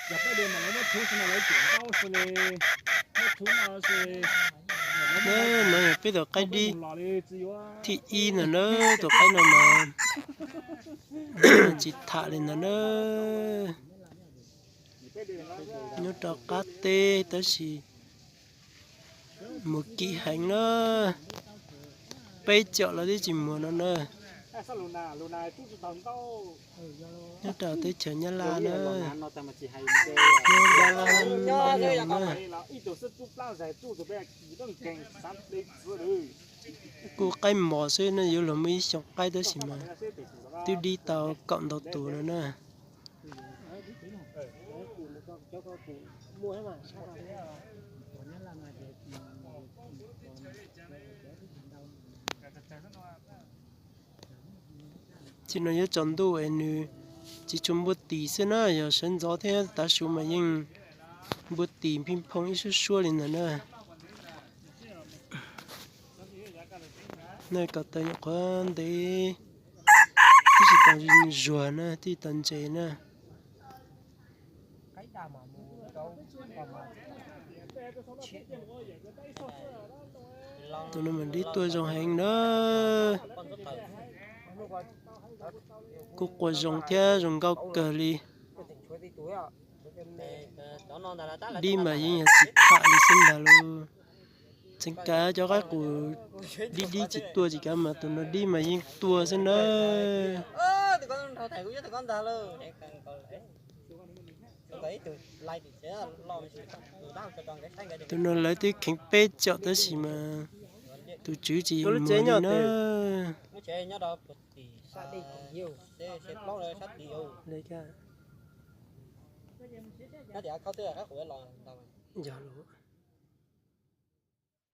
No yog peb tus qaib dib thib ib no na, tus qaib no mas tsis tham li ntawd na. Nyob rau qab teb tab sis muag kim heev na, peb caum los twb tsis muag no na. Nyob rau teb chaws Nyab Laj na. Kuj qaib mos xwb no, yuav luag muaj ib xyoos qaib tab sis mas twb dib tau kaum ntau tus no na. Txij no yuav tsaus ntuj es nws tsis tshua npuaj tis xwb na, yog sawv ntxov thiab tav su mas yeej npuaj tis phij phooj ib suab suab li ntawd na. Nej ko taw nyuam qhuav ntev, twb tsis tau zuag na, twb tsis tau ntses na. Tus no mas dib tuaj zoo heev na. Kuj quas zoo thiab zoo nkauj kawg li. Dib mas yeej yog tsis tham li xwb ntag lauj. Tseem kav cov qaib qus dib dib tsis tuaj tsis kav mas tus no dib mas yeej tuaj xwb na. Tus no lawv twb kheev peb caum tab sis mas tus tswv tsis mus li na. Yog los.